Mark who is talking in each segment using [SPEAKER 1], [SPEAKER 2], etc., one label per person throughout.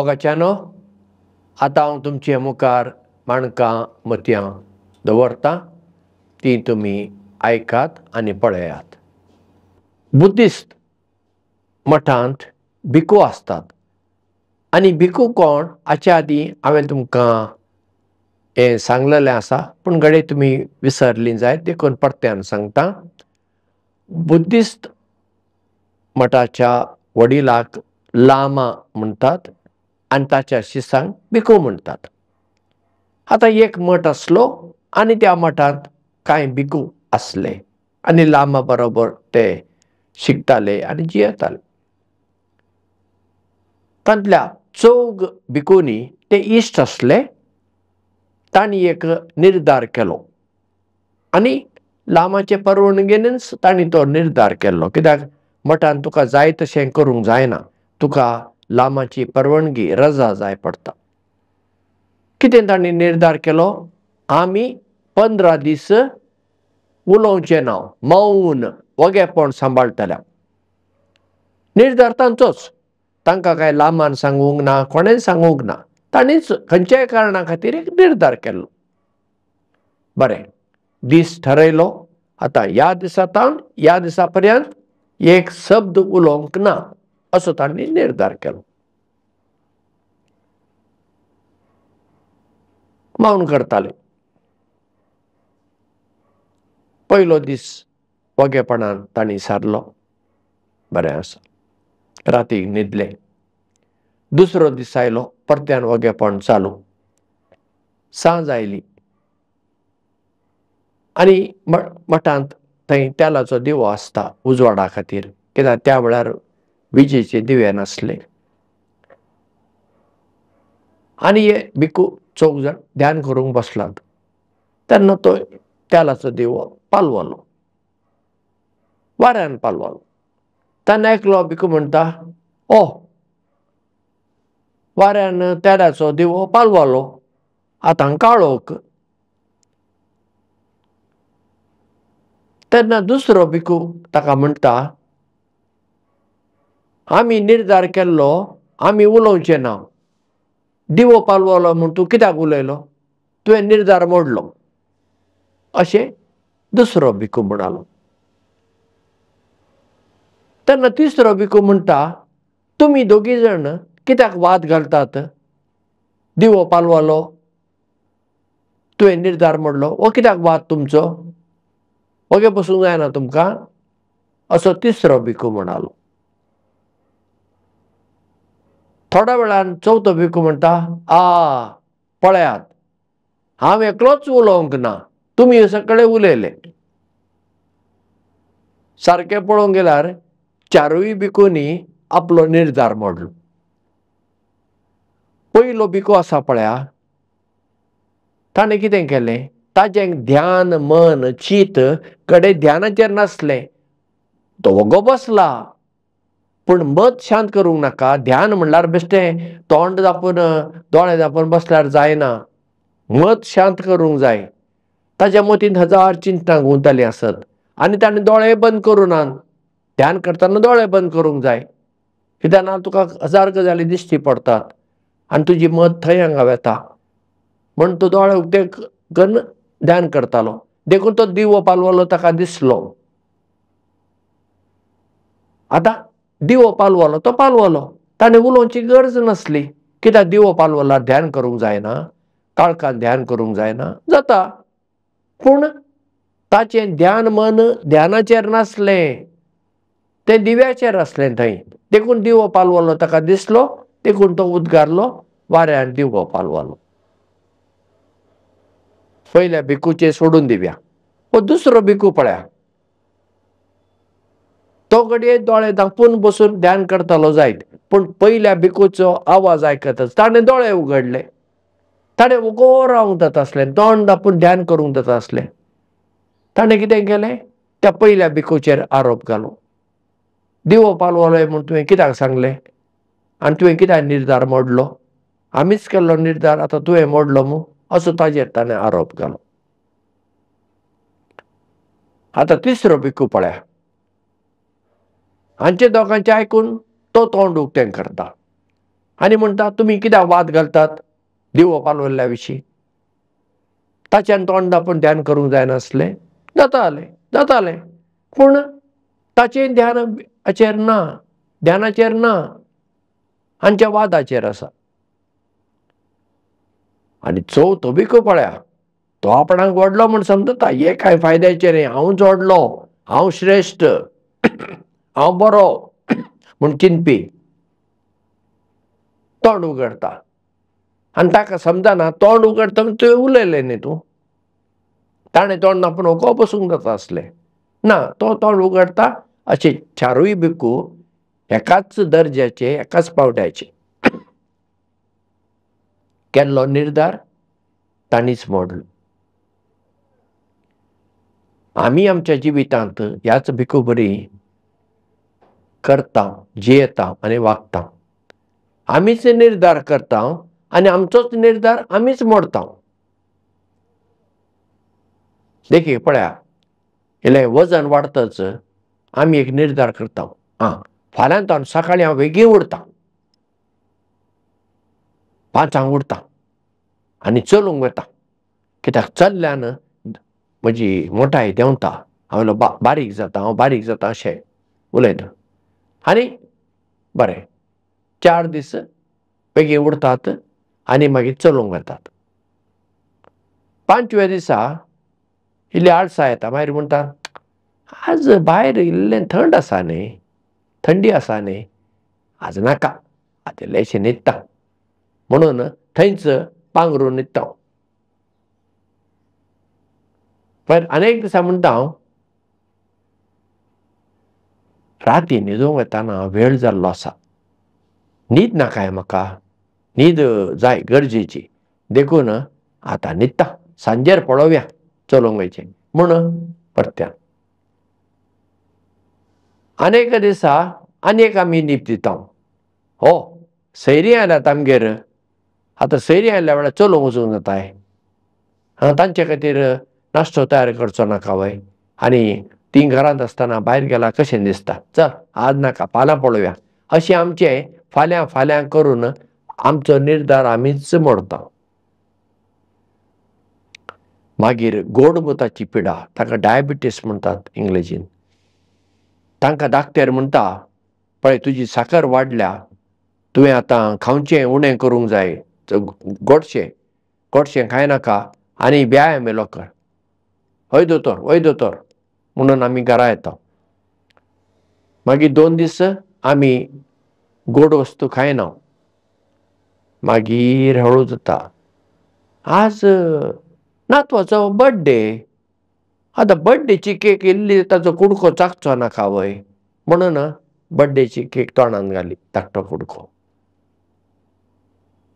[SPEAKER 1] मोगाच्यानो, आतां हांव तुमचे मुखार माणकां मोतयां दवरतां, तीं तुमी आयकात आनी पळयात. बुद्धिस्ट मठांत भिकू आसतात आनी भिकू कोण हाचे आदीं हांवें तुमकां हें सांगलेलें आसा, पूण घडये तुमी विसरलीं जायत देखून परत्यान सांगता. बुद्धिस्ट मठाच्या वडिलाक लामा म्हणटात आनी ताच्या शिसांक भिकू म्हणटात. आतां एक मठ आसलो आनी त्या मठांत कांय भिकू आसले आनी लामा बरोबर ते शिकताले आनी जियेताले. तांतल्या चौग भिकूंनी ते इश्ट आसले, तांणी एक निर्धार केलो आनी लामाचे परवानगेनच तांणी तो निर्धार केल्लो. कित्याक मठान तुका जाय तशें करूंक जायना, तुका लामाची परवानगी रजा जाय पडटा. कितें तांणी निर्धार केलो? आमी 15 दीस उलोवचें ना, मौन वगेपण सांबाळटले. निर्धार तांचोच, तांकां कांय लामान सांगूंक ना, कोणें सांगूंक ना, तांणीच खंयच्याय कारणा खातीर एक निर्धार केल्लो. बरें, दीस ठरयलो, आतां ह्या दिसा तावन ह्या दिसा पर्यंत एक शब्द उलोवंक ना असो तांणी निर्धार केलो. मौन करताले. पयलो दीस वगेपणान तांणी सारलो, बरें आसा, रातीक न्हिदले. दुसरो दीस आयलो, परत्यान वगेपण चालू. सांज आयली आनी मठांत थंय तेलाचो दिवो आसता उजवाडा खातीर, कित्याक त्या वेळार विजेचे दिवे नासले. आनी हे भिकू चौग जाण ध्यान करूंक बसलात तेन्ना तो तेलाचो दिवो पालवलो, वाऱ्यान पालवलो. तेन्ना एकलो भिकू म्हणटा, ओ वाऱ्यान तेलाचो दिवो पालवलो, आतां काळोख. तेन्ना दुसरो भिकू ताका म्हणटा, आमी निर्धार केल्लो आमी उलोवचें ना, दिवो पालवलो म्हूण तूं कित्याक उलयलो, तुवें निर्धार मोडलो, अशें दुसरो भिकू म्हणालो. तेन्ना तिसरो भिकू म्हणटा, तुमी दोगी जाण कित्याक वाद घालतात, दिवो पालवलो, तुवें निर्धार मोडलो, हो कित्याक वाद तुमचो, वगे बसूंक जायना तुमकां, असो तिसरो भिकू म्हणालो. थोड्या वेळान चवथो भिकू म्हणटा, आ पळयात, हांव एकलोच उलोवंक ना, तुमी सगळे उलयले. सारकें पळोवंक गेल्यार चारूय भिकूंनी आपलो निर्धार मोडलो. पयलो भिकू आसा पळया, ताणें कितें केलें, ताजें ध्यान मन चीत कडे ध्यानाचेर नासलें, तो वगो बसला, पूण मत शांत करूंक नाका. ध्यान म्हणल्यार बेश्टें तोंड दापून दोळे दापून बसल्यार जायना, मत शांत करूंक जाय. ताज्या मतींत हजार चिंतनां घुंवतालीं आसत आनी ताणें दोळे बंद करूं नात. ध्यान करतना दोळे बंद करूंक जाय, कित्याक ना तुका हजार गजाली दिश्टी पडटात आनी तुजी मत थंय हांगा वेता, म्हण तो दोळे उक्ते करून ध्यान करतालो. देखून तो दिवो पालवलो ताका दिसलो. आतां दिवो पालवलो तो पालवलो, ताणें उलोवची गरज नासली, कित्याक दिवो पालवल्यार ध्यान करूंक जायना, काळखान ध्यान करूंक जायना, जाता. पूण ताचें ध्यान मन ध्यानाचेर नासलें, तें दिव्याचेर आसलें थंय. देखून दिवो पालवलो ताका दिसलो, देखून तो उद्गारलो, वाऱ्यान दिवो पालवलो. पयल्या भिकूचें सोडून दिवया. हो दुसरो भिकू पळया, तो घडये दोळे धांपून बसून ध्यान करतालो जायत, पूण पयल्या भिकूचो आवाज आयकतच ताणें दोळे उगडले. ताणें वगो रावंक जाता आसलें, तोंड धांपून ध्यान करूंक जाता आसलें. ताणें कितें केलें, त्या पयल्या भिकूचेर आरोप घालो, दिवो पालवलो म्हूण तुवें कित्याक सांगलें आनी तुवें कित्याक निर्धार मोडलो, आमीच केल्लो निर्धार आतां तुवें मोडलो मू, असो ताजेर ताणें आरोप घालो. आतां तिसरो भिकू पळया, हांचे दोगांचें आयकून तो तोंड उक्तें करता. आनी म्हणटा तुमी कित्याक वाद घालतात दिवो पालवल्ल्या विशीं? ताच्यान तोंड धांपून ध्यान करूंक जायनासलें? जातालें जातालें, पूण ताचें ध्यानाचेर ना, ध्यानाचेर ना, हांच्या वादाचेर आसा. आनी चवथो भिकू पळया, तो आपणाक व्हडलो म्हूण समजता, हे कांय फायद्याचें न्ही, हांवूच व्हडलो, हांव श्रेश्ठ, हांव बरो म्हूण चिंतपी. तोंड उगडता आनी ताका समजना, तोंड उगडता म्हूण तुवें उलयलें न्ही तूं, ताणें तोंड धांपून ओगो बसूंक जाता आसलें ना, तो तोंड उगडता. अशे चारूय भिकू एकाच दर्जाचे, एकाच पावड्याचे. केल्लो निर्धार तांणीच मोडलो. आमी आमच्या जिवितांत ह्याच भिकू बरी करता, जियेता आनी वागता. आमीच निर्धार करता आनी आमचोच निर्धार आमीच मोडता. देखीक पळया, इल्लें वजन वाडतच आमी एक निर्धार करता, आं फाल्यां तावन सकाळीं हांव वेगीं उरता, 5 उरता आनी चलूंक वता, कित्याक चल्ल्यान म्हजी मोटाय देंवता, हांव बारीक जाता, हांव बारीक जाता अशें उलयता. आनी बरें 4 दीस बेगीन उरतात आनी मागीर चलूंक वतात. 5व्या दिसा इल्ली आळसा येता, मागीर म्हणटा आज भायर इल्लें थंड आसा न्ही, थंडी आसा न्ही, आज नाका, आज इल्लेंशें न्हिदता म्हणून थंयच पांगरून न्हिदता. मागीर अनेक दिसा म्हणटा हांव राती न्हिदूंक वतना वेळ जाल्लो आसा, न्हीद नाकाय म्हाका, न्हीद जाय गरजेची, देखून आतां न्हिदता, सांजेर पळोवया चलोवंक वयचें म्हूण परत्यान. अनेक दिसा आनी एक आमी न्हीद दिता, हो सैरी आयल्यात आमगेर, आतां सैरी आयल्या वेळार चलोवंक वचूंक जाताय, तांचे खातीर नाश्तो तयार करचो नाका वय, आनी तीं घरांत आसतना भायर गेल्यार कशें दिसता, चल आज नाका फाल्यां पळोवया, अशें आमचें फाल्यां फाल्यां करून आमचो निर्धार आमीच मोडता. मागीर गोडमुताची पिडा, ताका डायबिटीस म्हणटात इंग्लेजीन, तांकां डाक्टर म्हणटा पळय तुजी साकर वाडल्या, तुवें आतां खावचें उणें करूंक जाय, गोडशें गोडशें खायनाका आनी व्यायाम इल्लो कर. हय दोतोर, हय दोतोर म्हणून आमी घरा येता. मागीर 2 दीस आमी गोड वस्तू खायना, मागीर हळू जाता, आज नातवाचो बड्डे, आतां बड्डेची केक इल्ली ताचो कुडको चाखचो नाका वय म्हणून बड्डेची केक तोंडान घाली, धाकटो कुडको.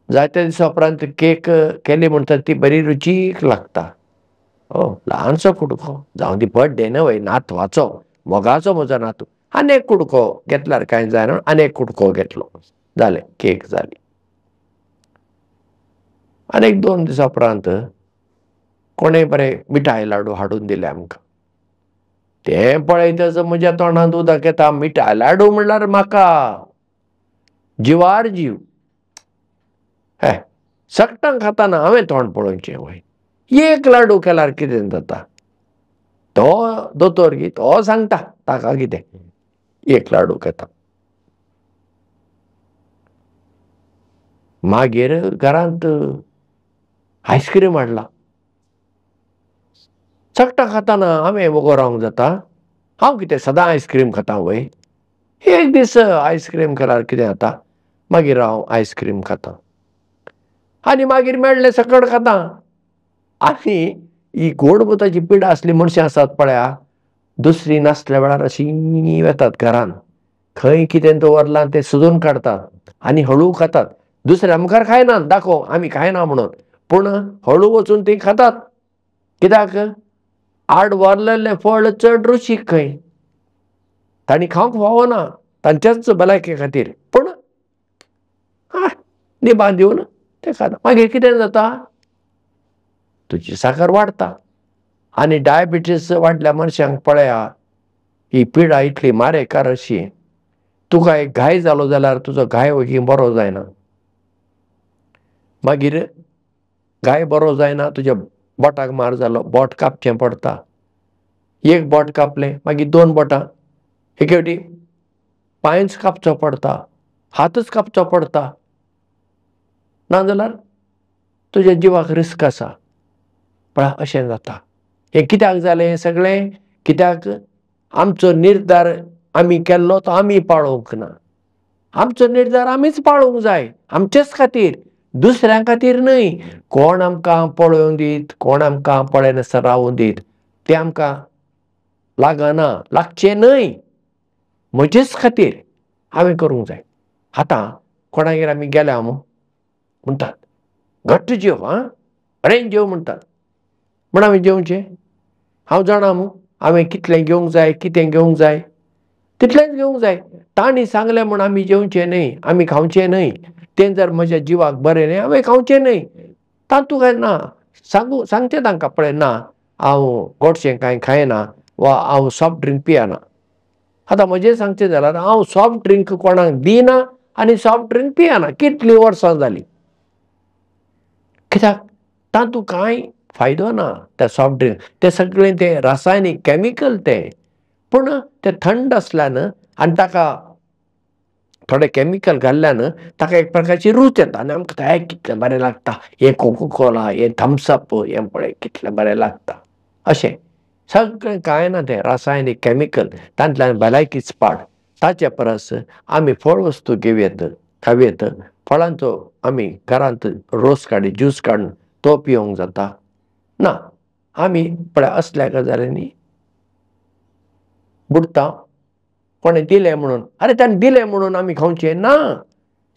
[SPEAKER 1] जायत्या दिसा उपरांत केक केली म्हणटा ती बरी रुचीक लागता, हो ल्हानसो कुडको, जावं ती बड्डे न्हय नातवाचो, मोगाचो म्हजो नातू, आनी एक कुडको घेतल्यार कांय जायना, आनी एक कुडको घेतलो, जालें केक जाली. आनी एक 2 दिसां उपरांत कोणें बरें मिठाय लाडू हाडून दिले आमकां, तें पळयतच म्हज्या तोंडांत उदक येता. मिठाय लाडू म्हणल्यार म्हाका जिवार जीव, हे सगटांक खाताना हांवें तोंड पळोवचें वय, एक लाडू केल्यार कितें जाता, तो दोतोर गी तो सांगता ताका कितें, एक लाडू घेता. मागीर घरांत आयस्क्रीम हाडला, चकटां खाताना हांवें वोगो रावंक जाता, हांव कितें सदां आयस्क्रीम खाता वय, एक दीस आयस्क्रीम केल्यार कितें जाता, मागीर हांव आयस्क्रीम खाता आनी मागीर मेळ्ळें सकट खाता. आनी ही गोडमुताची पिडा आसली मनशां आसात पळया, दुसरी नासल्या वेळार अशीं वेतात घरान, खंय कितें दवरलां तें सोदून काडतात आनी हळू खातात, दुसऱ्या मुखार खायनात, दाखोव आमी खायना म्हणून, पूण हळू वचून तीं खातात, कित्याक आड वारलेलें फळ चड रुचीक खंय, तांणी खावंक फावना तांच्याच भलायके खातीर, पूण निबां दिवन तें खाता. मागीर कितें जाता, तुजी साकर वाडटा आनी डायबिटीस वाडल्या मनशांक पळया ही पिडा इतली मारेकार अशी, तुका एक घाय जालो जाल्यार तुजो घाय वगी बरो जायना, मागीर गाय बरो जायना, तुज्या बोटाक मार जालो, बोट कापचें पडटा. एक बोट कापलें, मागीर दोन बोटां, एके फावटी पांयच कापचो पडटा, हातच कापचो पडटा. नाजाल्यार तुज्या जिवाक रिस्क आसा. पळय अशें जाता. हें कित्याक जालें हें सगळें? कित्याक आमचो निर्धार आमी केल्लो तो आमी पाळोवंक ना. आमचो निर्धार आमीच पाळोवंक जाय, आमचेच खातीर, दुसऱ्यां खातीर न्हय. कोण आमकां पळोवंक दीत, कोण आमकां पळयनासतना रावूं दीत, तें आमकां लागना, लागचें न्हय. म्हजेच खातीर हांवें करूंक जाय. आतां कोणागेर आमी गेल्या म्हणटात घट्ट जेव, आं बरें जेव म्हणटात. म्हण हांवें जेवचें? हांव जाणा मू हांवें कितलें घेवंक जाय, कितें घेवंक जाय, तितलेंच घेवंक जाय. तांणी सांगलें म्हूण आमी जेवचें न्हय, आमी खावचें न्हय. तें जर म्हज्या जिवाक बरें न्हय, हांवें खावचें न्हय. तातूंत कांय ना. सांगचें तांकां, पळय ना हांव गोडशें कांय खायना वा हांव सॉफ्ट ड्रिंक पियेना. आतां म्हजें सांगचें जाल्यार हांव सॉफ्ट ड्रिंक कोणाक दिना आनी सॉफ्ट ड्रिंक पियेना. कितलीं वर्सां जालीं. कित्याक तातूंत कांय फायदो ना त्या सॉफ्ट ड्रिंक. तें सगळें तें रासायनीक कॅमिकल तें. पूण तें थंड आसल्यान आनी ताका थोडे कॅमिकल घाल्ल्यान ताका एक प्रकारची रूच येता आनी आमकां हें कितलें बरें लागता, हें कोको कोला, हें थम्सअप, हें पळय कितलें बरें लागता. अशें सगळें कांय ना तें रासायनीक कॅमिकल, तातूंतल्यान भलायकीच पाड. ताचे परस आमी फळ वस्तू घेवयेत, खावयेत. फळांचो आमी घरांत रोस काडी, ज्यूस काडून तो पिवंक जाता. ना आमी पळय असल्या गजालींनी बुडटा. कोणें दिलें म्हणून, आरे ताणें दिलें म्हणून आमी खावचें ना.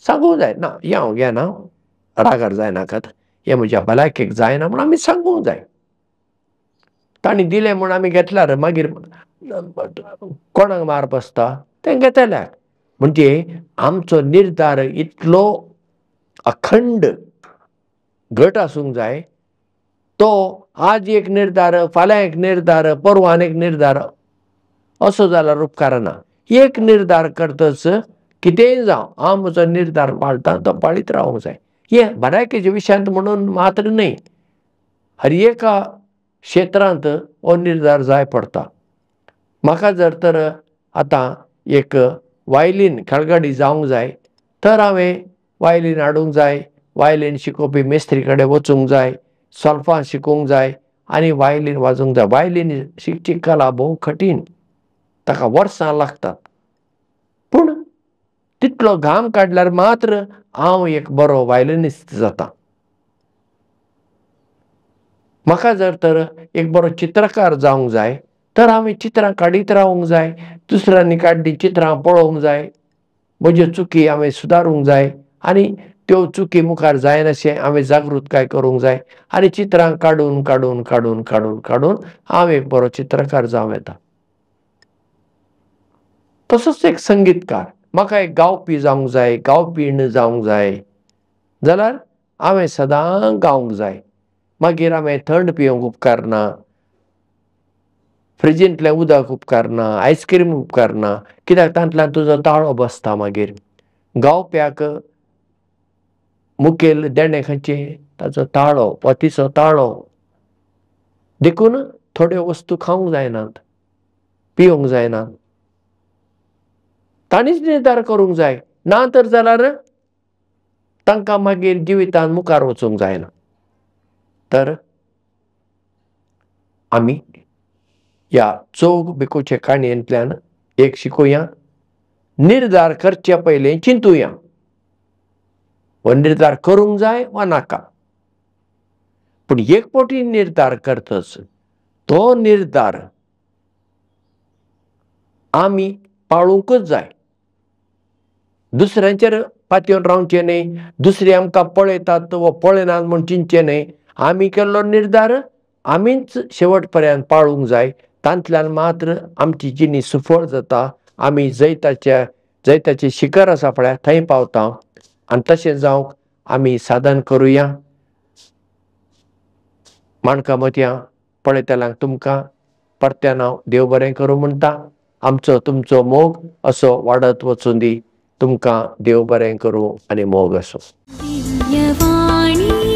[SPEAKER 1] सांगूंक जाय ना हें हांव घेना, रागार जायनाकात, हें म्हज्या भलायकेक जायना म्हूण आमी सांगूंक जाय. तांणी दिलें म्हूण आमी घेतल्यार मागीर कोणाक मार बसता? तें घेतल्याक. म्हणजे आमचो निर्धार इतलो अखंड घट आसूंक जाय. तो आज एक निर्धार, फाल्यां एक निर्धार, परवां एक निर्धार, असो जाल्यार उपकारना. एक निर्धार करतच कितेंय जावं हांव म्हजो निर्धार पाळटा, तो पाळीत रावंक जाय. हें भलायकेच्या विशयांत म्हणून मात्र न्हय, हर एका क्षेत्रांत हो निर्धार जाय पडटा. म्हाका जर तर आतां एक वायलीन खेळगडी जावंक जाय तर हांवें वायलीन हाडूंक जाय, वायलीन शिकोवपी मेस्त्री कडेन वचूंक जाय, सोल्फां शिकूंक जाय आनी वायलीन वाजोवंक जाय. वायलीन शिकची कला भोव कठीण, ताका वर्सां लागतात. पूण तितलो घाम काडल्यार मात्र हांव एक बरो वायलिनिस्ट जाता. म्हाका जर तर एक बरो चित्रकार जावंक जाय तर हांवें चित्रां काडीत रावूंक जाय, दुसऱ्यांनी काडलीं चित्रां पळोवंक जाय, म्हज्यो चुकी हांवें सुदारूंक जाय आनी त्यो चुकी मुखार जायनाशें हांवें जागृतकाय करूंक जाय आनी चित्रां काडून काडून काडून काडून काडून हांव एक बरो चित्रकार जावं येता. तसोच एक संगीतकार, म्हाका एक गावपी जावंक जाय, गावपीण जावंक जाय जाल्यार हांवें सदां गावंक जाय. मागीर हांवें थंड पिवंक उपकारना, फ्रिजींतलें उदक उपकारना, आयस्क्रीम उपकारना, कित्याक तातूंतल्यान तुजो ताळो बसता. मागीर गावप्याक मुखेल देणें खंयचें? ताचो ताळो वा तिचो ताळो. देखून थोड्यो वस्तू खावंक जायनात, पिवंक जायनात, तांणीच निर्धार करूंक जाय. ना तर जाल्यार तांकां मागीर जिवितांत मुखार वचूंक जायना. तर आमी ह्या चौग भिकूचे काणयेंतल्यान एक शिकुया, निर्धार करचे पयलीं चिंतुया, हो निर्धार करूंक जाय वा नाका. पूण एक फावटी निर्धार करतच तो निर्धार आमी पाळूंकच जाय. दुसऱ्यांचेर पातयेवन रावचें न्हय, दुसरी आमकां पळयतात वा पळयनात म्हूण चिंतचें न्हय. आमी केल्लो निर्धार आमीच शेवट पर्यंत पाळूंक जाय. तातूंतल्यान मात्र आमची जिणी सुफळ जाता, आमी जैताचें शिखर आसा पळय थंय पावता. आनी तशें जावंक आमी साधन करुया. माणकां मोतयां पळयतल्यांक तुमकां परत्यान हांव देव बरें करूं म्हणटा. आमचो तुमचो मोग असो वाडत वचूं दी. तुमकां देव बरें करूं आनी मोग आसूं.
[SPEAKER 2] दिव्यवाणी.